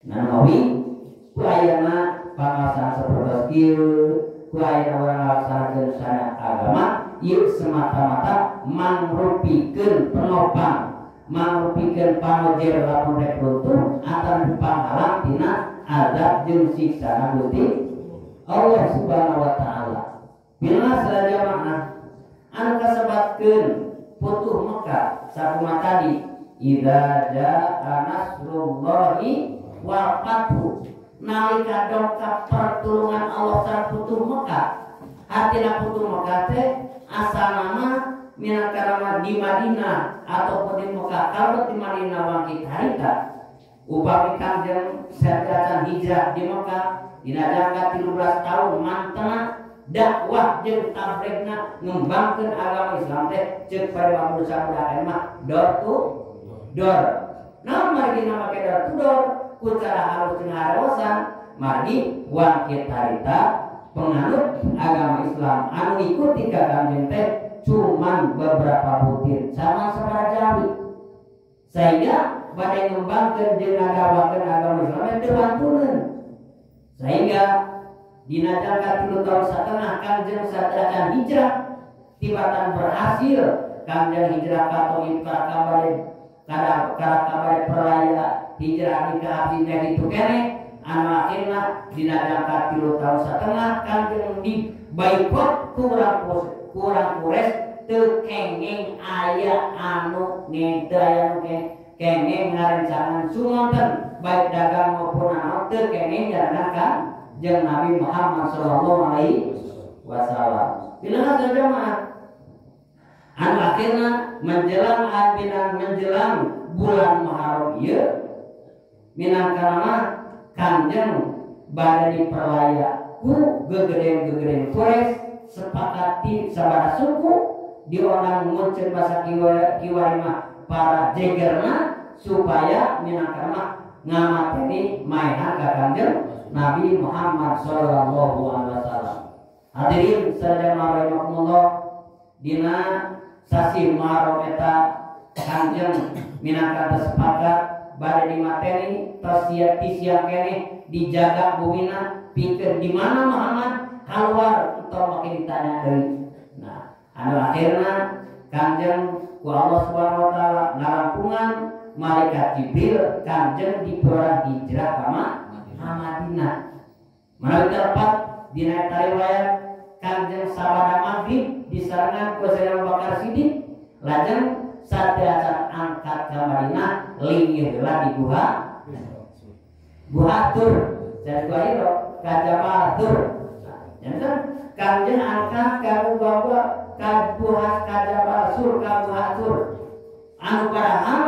Nah mawi ku ayana pangaosan sapertos kieu ku ayana urang ngalaksanakeun syariat agama ieu semata-mata mangrupikeun penopang, mangrupikeun pangojer lamun rek runtuh atawa panghalang tina azab jeung siksana Gusti Allah Subhanahu wa taala. Bila jamaah anu kasebatkeun Futuh Mekah sakumaha tadi idza jaa nasrullahi wal fathu, nalika dongkap pertulungan Allah sareng Futuh Mekah. Artina Futuh Mekah teh asalna mah minangka di Madinah ataupun di Mekah. Kalau di Madinah wangkit harita upami Kangjeng sadacan hijrah di Mekah dina jangka 13 tahun mantena dakwah jeung tabligna ngembangkeun agama Islam teh ceuk paribasa budak mah door to door. Naon margi make door to door ku cara halus jeung harosan margi wangkit harita penganut agama Islam anu ngikuti ka Kangjeng teh cuman beberapa butir sama sabaraha jawi, sehingga bade ngembangkeun jeung ngadawakeun agama Islam teh bantuneun. Sehingga dina jangka 3 tahun setengah Kangjeng sateuacan hijrah tibatan berhasil Kangjeng hijrah ka Thaif ka kabare perlaya hijrah di ka Absinya kitu keneh anu akhirna dina jangka 3 tahun setengah Kangjeng di boikot kurang kures teu kenging aya anu teu aya nu kenging ngarencangan sumonten baik dagang maupun anu teu kenging jalan kan jeung Nabi Muhammad sallallahu alaihi wasallam. Bila jamaah anu akhirna menjelang menjelang bulan Muharram ieu minangka mah Kangjeng bade diperlaya ku gegedeng-gegedeng Quraisy sepakati sabaraha suku diondang muncul bahasa kiwari mah para jegerna supaya minangka mah ngamateni maehan ka Kangjeng Nabi Muhammad sallallahu alaihi wasallam. Hadirin sadaya rahimakumullah, dina sasi Muharram eta Kangjeng minangka sepakat bade dimateni tos siang keneh dijaga bumina pikeun di mana Muhammad keluar entong make ditanya deui. Nah, anu akhirna Kangjeng ku Allah Subhanahu wa taala ngarampungan malaikat Jibril Kangjeng diporang hijrah ka Madinah. Menawi terlepat dina eta riwayat Kangjeng sabada maghrib disarengan ku Sayyidina Abu Bakar Siddiq lajeng sateuacan angkat ka Madinah linggih heula di guha Guha Tur dan Gua Hiro ka Jabal Tur. Janten Kangjeng angkat ka gua ka guha ka Jabal Sur ka Guha Tur. Anu padahal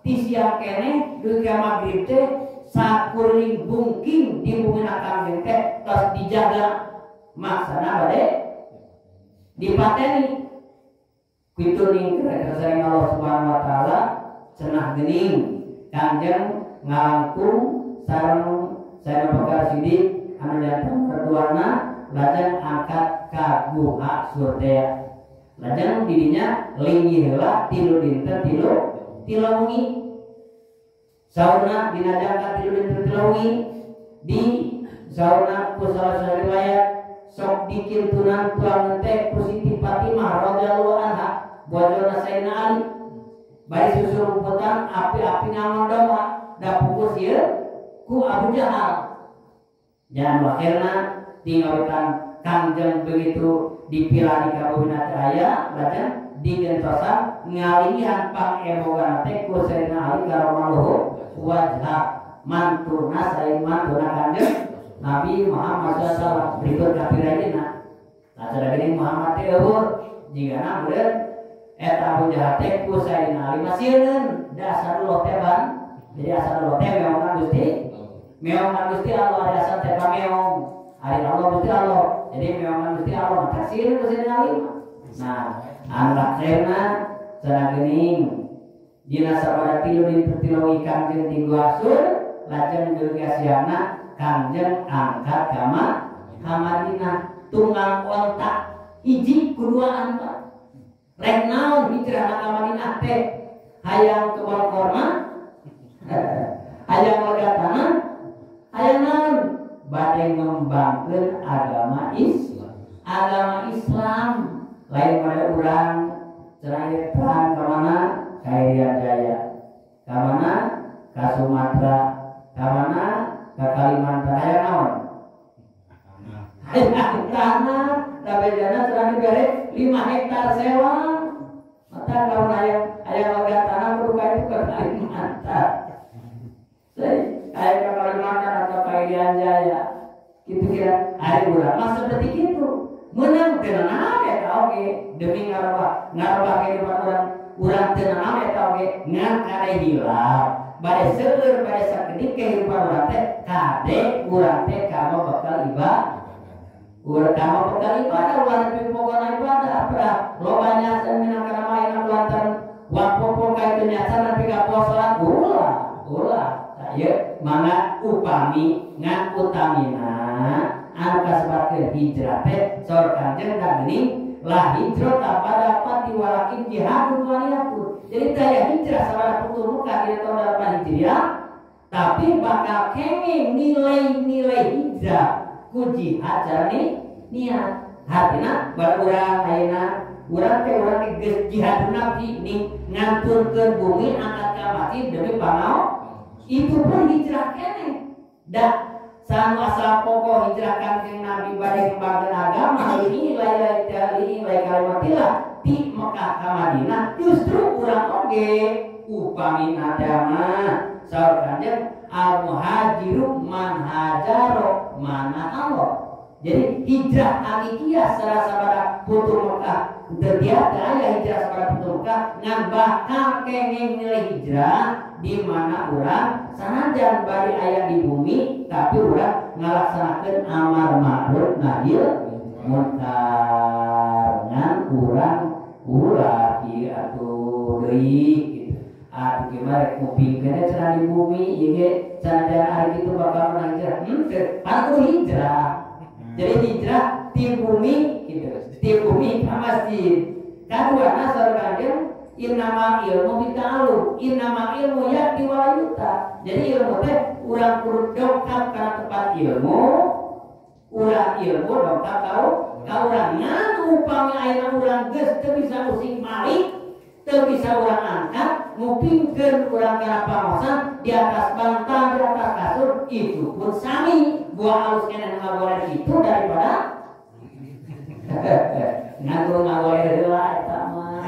ti siang keneh dugi ka maghrib teh sakuring bungking di bumina Kangjeng teh tos dijaga maksana bade dipateni. Kitu ning kersane Allah Subhanahu wa taala cenah geuning Kangjeng ngalangkung sareng Sayyidina Abu Bakar Siddiq anu janten mertuana lajeng angkat ka Guha Sur teh. Lajeng didinya linggih heula 3 dinten 3 wengi. Saurna dina jangka 3 dinten 3 wengi di saurna ku salah satu riwayat sok dikintunan tuang teh ku Siti Fatimah radhiyallahu anha bojona Sayyidina Ali bari susurumputan api-api ngangon domba da pukus ieu ku Abu Jahal. Jangan akhirna tinggalkan Kangjeng begitu dipilah di kabumina teh aya lajeng digentosan ngalingihan pangemogana teh ku Sayyidina Ali karamallahu wajha mantuna sayyid mantuna Kangjeng Nabi Muhammad sallallahu alaihi wasallam berikut kafirajina. Nah sadaya geuning Muhammad teh eueuh jigana meureun eta Abu Jahal teh ku Sayyidina Ali masieun da asadullah teh ban. Jadi asadullah teh meongan Gusti meongan Gusti Allah ari asal teh pameong ari Allah Gusti Allah. Jadi meongan Gusti Allah maka sieun ku Sayyidina Ali. Nah anu akhirna sadaya geuning dina sabada 3 dinten 3 wengi Kangjeng di Gua Sur lajeng dugi siangna Kangjeng angkat ka Madinah tunggang onta hiji kuduaan Pak. Rek naon hijrah ka Madinah teh hayang kebon korma hayang lega tanah agama Islam. Agama Islam lain pada urang cenah perang ka mana? Ka Irian Jaya. Ka mana? Ka Sumatera. Ka mana? Ka Kalimantan. Aya naon? Aya tanah, dabejana cenah dibere 5 hektar sewa. Mata lamun aya warga tanah kudu ka itu ka Kalimantan. Aya ka Kalimantan atau ka Irian Jaya. Kitu kira ari urang mah seperti kitu. Menang teu nanaon eta oge demi ngarobah kehidupan urang. Urang teu nanaon eta oge ngan kade hilap. Bade seueur bade sakedik kehidupan urang teh kade urang teh kamo bakal ibadah. Urang kamo bakal ibadah ulah nepi pokona ibadah apra loba nyasan minangka main lantaran wapopo ka itu nyasan nepi ka poe salat ulah. Ieu mangga upami ngan utamina anu kasebatkeun hijrah teh saur Kanjeng da geuning lah hijrah pada pati walakin jihadun waliyatun. Jadi daya hijrah sabada putu muka dina tahun 8 Hijriah tapi bakal kenging nilai-nilai hijrah ku jihad sareng niat. Hartina bar urang ayeuna urang teh urang geus jihadun nafsi ning nganturkeun bumi angkat ka masjid demi pangao. Itu pun hijrah keneh. Da sanu asal pokok hijrah Kanjeng Nabi bade ngembangkeun agama ini lain kalimatillah ti Mekah ka Madinah justru urang oge upami mah saur Kanjeng al muhajiru man hajaro mana Allah. Jadi hijrah hakikiyah sarasa putu Mekah teu tiada aya hijrah sabada putu Mekah ngan bakal kenging nilai hijrah di mana urang sanajan bari aya di bumi tapi urang ngalaksanakeun amar ma'ruf nahi munkar ngan urang ulah ieu atuh deui kitu atuh kieu mah rek ngupingkeun cenah di bumi ieu ge sanajan ari kitu bakal menang hijrah henteu patuh hijrah. Jadi hijrah ti bumi kitu ti bumi ka masjid. Kaduana saur Kanjeng innamal ilmu bita'allum, innamal ilmu ya'ti wa la yu'ta. Jadi ilmu teh urang kudu dongkap kana tempat ilmu, urang ilmu dongkap ka urang ngan upami ayeuna urang geus teu bisa using malik, teu bisa urang angkat, ngupingkeun urang kana pangosan di atas bantal, di atas kasur, itu pun sami buah alus keneh ngagoler itu daripada ngatur ngagoler heula eta mah.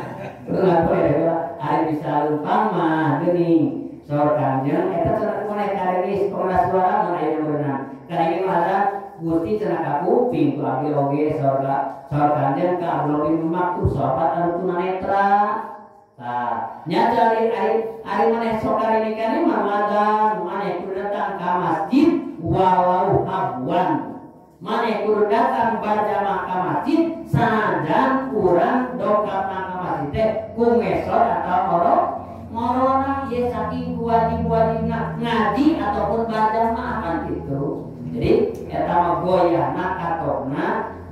Ari bisa lumpang mah geuning saur Kanjeng eta cenah maneh karenis pengeras suara mun aya nu beunang. Kana ieu mah Gusti cenah ka kuping ku abdi oge saur Kanjeng ka Abdullah bin Maktub sahabat anu tunanetra. Tah nya ari maneh sok karini kane mah madan maneh kudu datang ka masjid walau habwan. Maneh kudu datang barjamaah ka masjid sanajan urang dongkap ka masjid teh ku ngesot atau orok ngorona ieu saking wajib-wajibna ngaji ataupun barjamaah kan gitu. Jadi eta mah goyahna katokna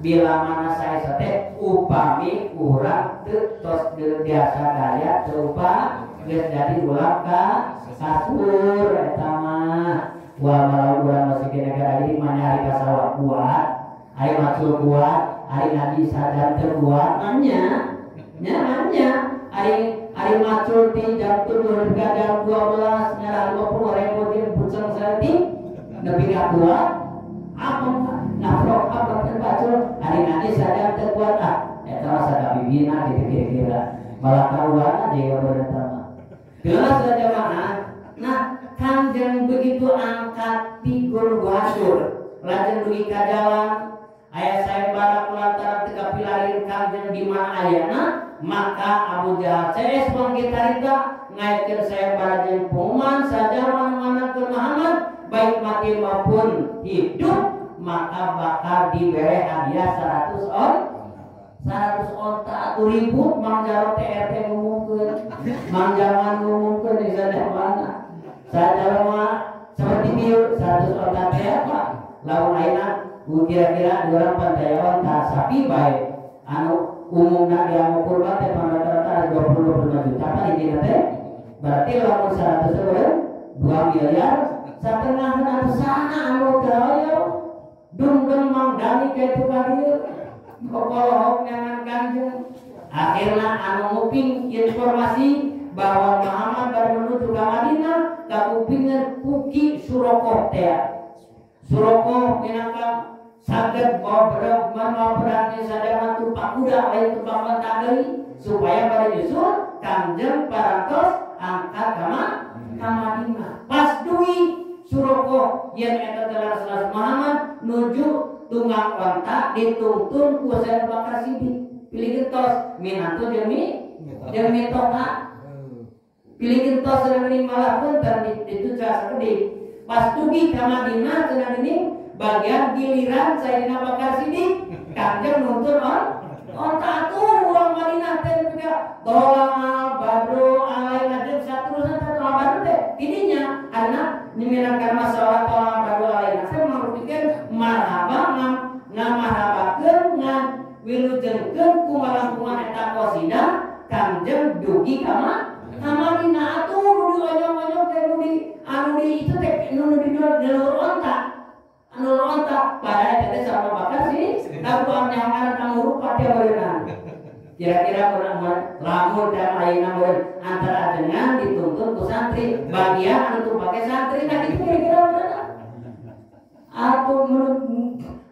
bila mana sae teh upami urang teu tos biasa daya teu upa geus jadi ulah ka kasur eta mah. Wah malah urang masih kena negara ini mana hari kasawah kuat, hari macul kuat, hari ngaji sadar terkuat, nanya, hari macul di jam 7 hingga jam 12 ngarah 50 ribu di buceng seleti, nepi ka kuat, apa nafrok apa macul, hari ngaji sadar terkuat ah, eta mah sakabibina gitu kira-kira, malah karuana jeung bener mah. Jelas saja mana, nah Kanjeng begitu angkat ti Gunung Hasur lajeng dugi ka jalan aya sayembara kulantaran teu kapilarin Kanjeng di mana ayana maka Abu Jahal CS mangke carita ngaitkeun sayembara jeung pengumuman sajalma nu Muhammad baik mati maupun hidup maka bakal dibere hadiah 100 100 onta atuh ribut Mang Jarot TRT ngumumkeun Mang Jaman ngumumkeun di sana mana sajalma seperti bieu 100 onta teh apa lamun ayeuna kira-kira urang pantai onta sapi bae anu umumna diamu kurban teh rata-rata 20-25 juta apa di dina teh berarti lamun 100 eureun 2 miliar satengah atuh sana anu teu Dungdung Mang Dani ka itu ka dieu. Popolohok nyangan Kanjeng. Akhirna anu nguping informasi bahwa Muhammad baru menuju ke Madinah kakupingan kuki Surokoh teh. Surokoh minangka saged bawa bedog mawa pedangnya sadaya tumpak kuda lain tumpak onta deui supaya pada nyusul Kanjeng parantos angkat ka Madinah. Pas duwi Surokoh yen eta teh Rasulullah Muhammad nuju tunggang onta dituntun ku Sayyidina Bakar Siddiq. Pilih gentos minantu jeung jeung mitoha. Pilih gentos cenah geuning malah punten ditu sakedik. Pas dugi ka Madinah cenah geuning bagian giliran Sayyidina Bakar Siddiq Kanjeng nuntun onta atuh urang Madinah teh nepi ka tolak badru alaina jeung saterusna teh tolak badru teh tidinya karena nyiminakan masalah tolak badru alaina teh marupikeun marhaba ngamarhabakeun ngan wilujengkeun kumalangkungan eta qasidah Kanjeng dugi ka Madinah atuh nu dionyong-onyong teh nu di anu di itu teh nu di luhur onta anu onta padahal eta teh sama Bakar sih kabuang nyangan kamu rupa dia berenang kira-kira lamun dan ayeuna meureun antara ajengan dituntun ku santri bagian anu pake santri nah kitu kira-kira berenang atuh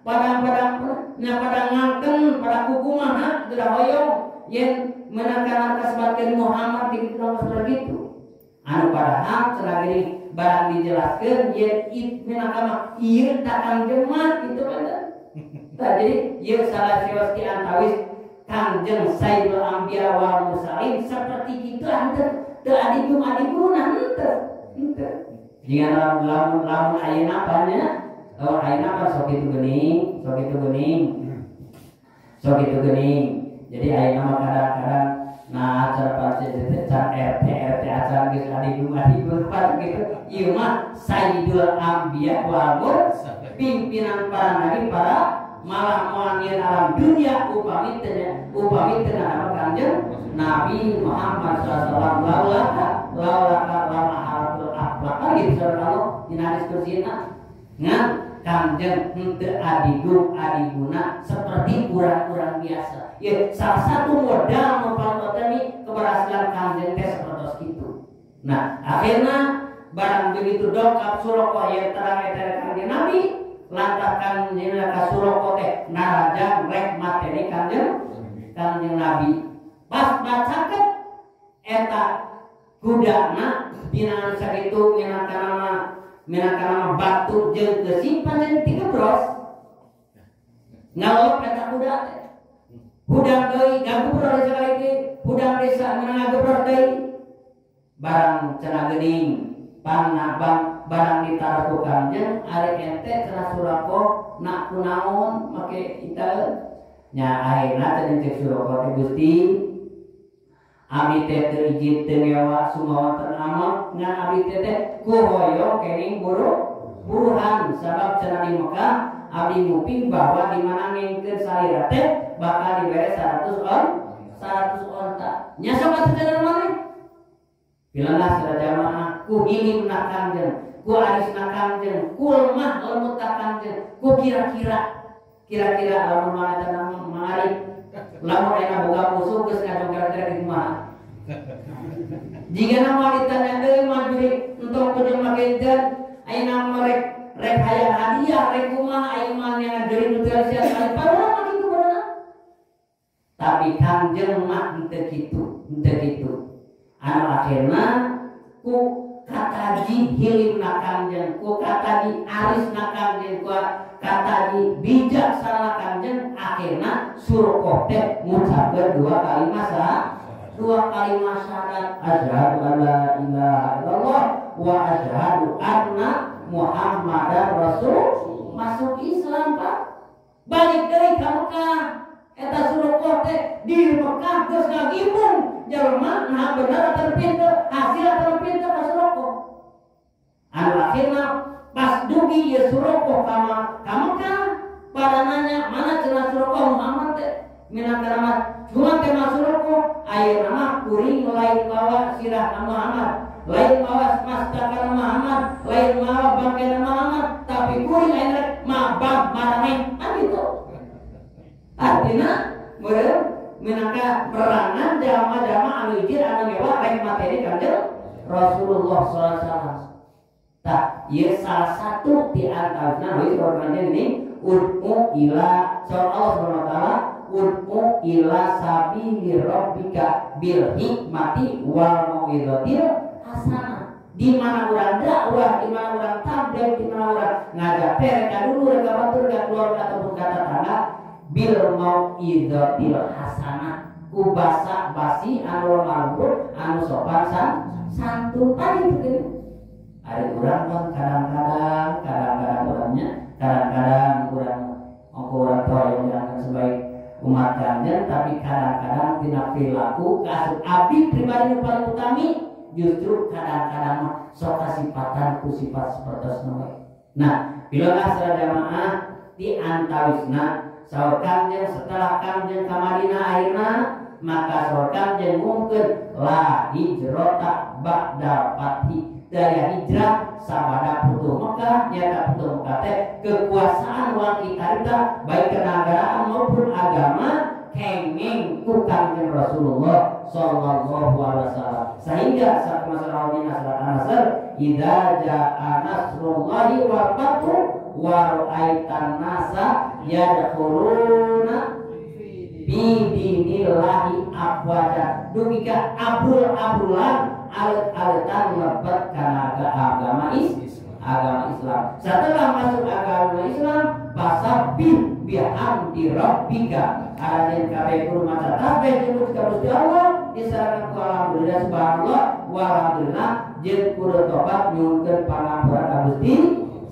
padang-padang nya padang ngangkeng pada kukumaha teu hoyong yen menangkan kasbatkeun Muhammad di kitu seperti itu anu padahal cenah geuning barang dijelaskeun yen minangka mah ieu tak Kanjeng mah kitu kan tah jadi ieu salah sios ti antawis Kanjeng Sayyidul Anbiya wal Mursalin seperti kitu henteu teu adigung-adiguna henteu henteu jika lamun lamun ayeuna apanya oh ayeuna apa sok kitu geuning sok kitu geuning sok kitu geuning jadi ayeuna mah kadang-kadang nah acara pasti can RT RT acara geus adigung-adigung apa gitu ieu mah Sayyidul Anbiya wal Mursalin pimpinan para nabi para malah moal alam dunia upami teu upami teu nama Kanjeng Nabi Muhammad sallallahu alaihi wasallam laulaka lama haratul akhlaq gitu Allah dina hadis kursina ngan Kanjeng henteu adigung adiguna seperti urang-urang biasa. Ya salah satu modal memperoleh keberhasilan Kanjeng teh seperti itu. Nah, akhirnya barang begitu dongkap Surokoh yang terang eta Kanjeng Nabi lantas Kanjeng ka Surokoh teh narajang rek materi Kanjeng Kanjeng Nabi. Pas bacakeun eta kudana dina sakitu minangka batu jeung geusi panjen tiga bros ngalop eta kuda teh hudang deui ngagebror sakali deui hudang desa menang ngagebror deui barang cenah geuning pangnabang barang ditaruh ku Kanjeng ari ente cenah Surokoh nak kunaon make itaeun nya akhirna teh cek Surokoh teh Gusti abdi teh teu izin teu ngewa sumawa teu amat ngan abdi teh teh ku hoyong kenging buruhan sabab cenah di Mekah abdi nguping bahwa di mana ngengkeun salira teh bakal dibere 100 onta nya sok atuh cenah maneh bilanlah sira jamaah ku hilimna Kanjeng ku arisna Kanjeng ku lemah lemutna Kanjeng ku kira-kira kira-kira lamun mah eta mangari lamun ayeuna boga musuh geus ngajongkar-kira di kumaha jigana moal ditanya deui mah juri entong kudu make jen ayeuna mah rek rek hayang hadiah rek kumaha ayeuna mah nyangan deui nu teu sia sekali padahal mah kitu beunang tapi Kanjeng mah henteu kitu henteu kitu anu akhirna ku kataji hilimna Kanjeng ku kataji arisna Kanjeng ku kataji bijaksana Kanjeng akhirna Surokoh teh ngucapkeun dua kalimat syahadat asyhadu alla ilaha illallah wa asyhadu anna Muhammadar Rasul masuk Islam Pak balik deui ka Mekah eta Surokoh teh di Mekah geus ngagimbung jelema nah bener atau pintu hasil atau pintu ka Surokoh anu akhirna pas dugi ieu Surokoh ka Mekah pada nanya mana cenah Surokoh Muhammad teh minangka mah cuma teh mah Surokoh ayeuna mah kuring lain mawa sirah Muhammad lain mawa mastakana Muhammad lain mawa bangkena Muhammad tapi kuring ayeuna mah bang Islam. Tah ieu salah satu di antarana we urang ini ud'u ila Allah Subhanahu wa taala ud'u ila sabili rabbika bil hikmati wal mau'izatil hasanah. Di mana urang dakwah, di mana urang tabligh, di mana urang ngajak mereka dulu, mereka batur, mereka keluarga ataupun kata tetangga bil mau'izatil hasanah ku basa basi anu lemah anu sopan santun tadi itu gitu. Ada urang kan kadang-kadang orangnya kadang-kadang urang orang tua yang dianggap sebagai umat Kanjeng, tapi kadang-kadang tina perilaku kasus abdi pribadi yang paling utami justru kadang-kadang sok kasipatan ku sifat seperti we. Nah, bila asra jamaah di antawisna saur Kanjeng setelah Kanjeng ka Madinah akhirna maka saur Kanjeng ngumumkeun la hijrata ba'dal fathi. Daya hijrah sabada putu Mekah nyata putu Mekah teh kekuasaan wang kita baik kenegaraan maupun agama kenging ku Kanjeng Rasulullah sallallahu alaihi wasallam sehingga sakumaha rawina surat An-Nasr idza jaa nasrullahi wal fathu wa ra'aitan nasa yadkhuluna fi dinillahi afwaja dugi ka abul-abulan alet-aletan lebet kana agama Islam. Setelah masuk agama Islam fasabbih bihamdi rabbika arajen kabeh kudu maca tasbih jeung ka Gusti Allah disarankan ku alhamdulillah subhanallah walhamdulillah jeung kudu tobat nyuhunkeun pangampura ka Gusti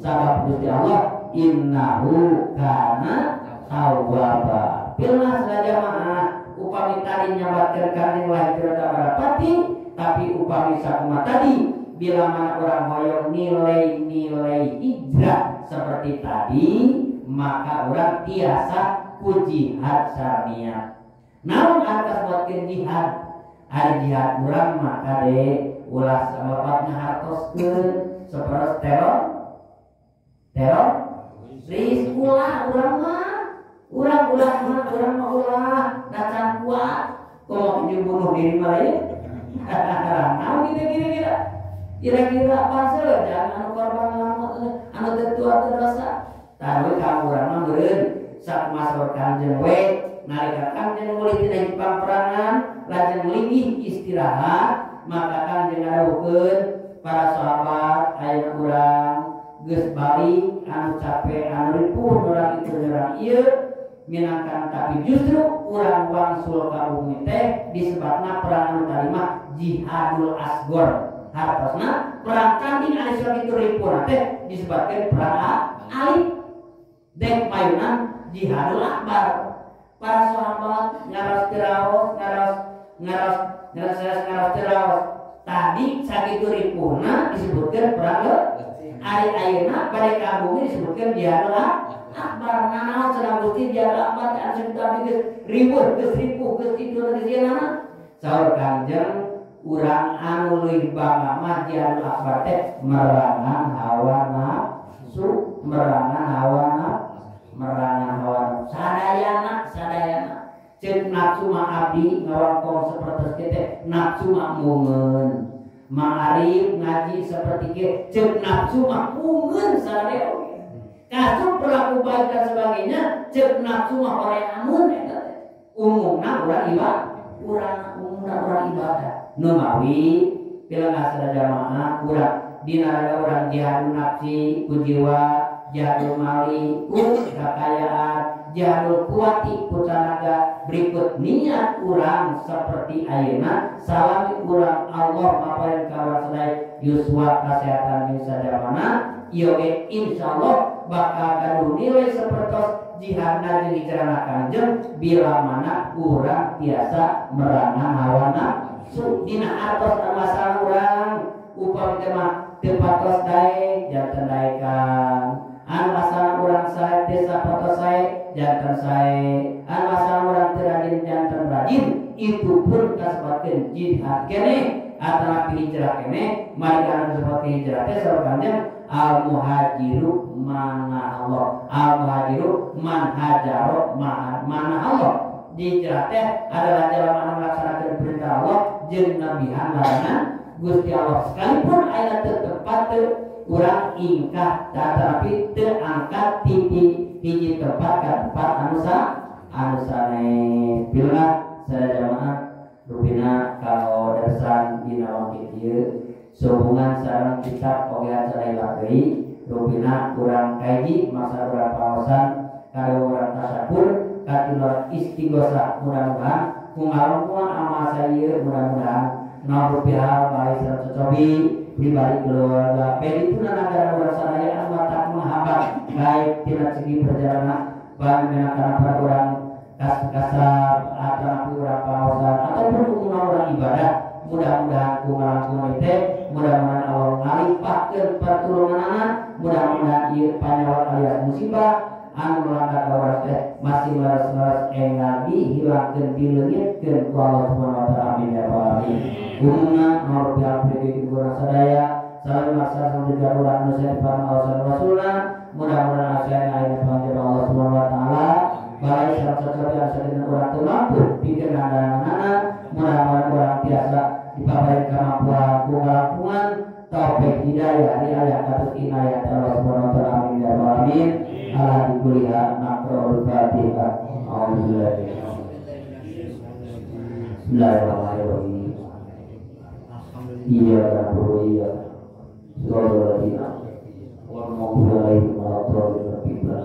sabab Gusti Allah innahu kana tawwaba. Pilna jamaah upami tadi nyabatkeun kanjeng lahir barapati tapi upami sakumaha tadi bila mana orang hoyong nilai-nilai hijrah seperti tadi maka orang tiasa ku jihad sarnia. Naon atas buatkeun jihad? Ari jihad urang maka de ulah sababna hartoskeun sapertos teror ris ulah urang mah urang ulah mah urang mah ulah dacan kuat komo bunuh diri mah lain. Nah, gitu kira-kira kira-kira pasal jangan anu korban anu teu tua teu dosa. Tahu ka urang mah meureun sakumaha Kanjeng we nalika Kanjeng mulih tina pamperangan lajeng linggih istirahat maka Kanjeng ngadawuhkeun para sahabat ayeuna urang geus balik anu capek anu ripuh urang itu urang ieu minangkan tapi justru urang wangsul ka bumi teh disebutna perang anu tadi mah jihadul asgor hartosna perang tanding anu sakitu ripuhna teh disebutkeun perang alif dek payunan jihadul akbar. Para sahabat ngaros tiraos ngaros ngaros ngaros ngaros tiraos tadi sakitu ripuhna disebutkeun perang ari ayeuna bade ka bumi disebutkeun jihadul akbar. Nanaon sedang Gusti jihadul akbar teh anu tapi geus ripuh geus ripuh geus kitu geus ieu saur Kanjeng urang anu leuwih bangga mah jihadul akbar teh merangan hawa nafsu merangan hawa nafsu merangan hawa nafsu sadayana sadayana ceuk nafsu mah abdi ngawangkong sapertos kieu teh nafsu mah mungeun ma'arif ngaji seperti kieu ceuk nafsu mah mungeun sadaya oge kasub perilaku baik dan sebagainya ceuk nafsu mah horeamun eta teh umumna urang ibadah urang umumna urang ibadah nu mawi pilengah sada jamaah urang dina raga urang jihadun nafsi ku jiwa jihadul mali ku kekayaan jihadul kuwati ku tanaga berikut niat urang seperti ayeuna salami urang Allah maparin ka urang sadaya yuswa kesehatan jeung sadamana ieu ge insyaallah bakal gaduh nilai sapertos jihadna jeung hijrahna Kanjeng bila mana urang tiasa merangan hawa nafsu dina artos masalah urang upami teh mah teu patos daek janten daekan anu asalna urang sae teu sapatos sae janten sae anu asalna urang teu rajin janten rajin itu pun kasebutkeun jihad keneh atanapi hijrah keneh mari anu kasebutkeun hijrah teh saur Kanjeng al muhajiru mana Allah al muhajiru man hajaro mana Allah hijrah teh adalah jalan mana melaksanakan perintah Allah jeung nabihan larangan Gusti Allah sekalipun aya teu tempat teu urang ingkah tetapi teu angkat ti hiji tempat ka tempat anu anu sanes. Billah sadaya jamaah rupina kalau darsan dina wangkit ieu sehubungan sareng kitab oge acara hilap deui rupina urang kaji masa urang pangaosan karo urang tasyakur katilor istighosah mudah-mudahan kungalungkungan amal saya mudah-mudahan nomor pihak baik sareng cocobi pribadi keluarga pedituna nagara urang sadaya anu matak menghambat baik tina segi perjalanan baik menangkan para urang kasar atau urang pangaosan ataupun umumna urang ibadah mudah-mudahan kungalangkungan teh mudah-mudahan Allah ngalimpahkeun pertulunganana mudah-mudahan ieu panyawat alias musibah anu melanggar urang teh masih leres-leres enggal dihilangkeun dileungitkeun ku Allah Subhanahu wa taala amin ya rabbal alamin. Umumna nomor pihak pribadi urang sadaya salam maksa sampai urang nu sae Allah Rasulna mudah-mudahan asana aya panjang Allah Subhanahu wa taala balai sareng sacobi anu sadina urang teu mampu pikeun ngadanganana mudah-mudahan urang tiasa dipaparin kemampuan kungalakungan taufik hidayah riayah katus inayah Allah Subhanahu wa taala amin ya rabbal alamin. Ala dikuliha naqra'ul Fatihah. Bismillahirrahmanirrahim. Iyyaka na'budu wa iyyaka nasta'in.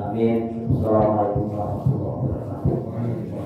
Amin. Assalamualaikum warahmatullahi wabarakatuh.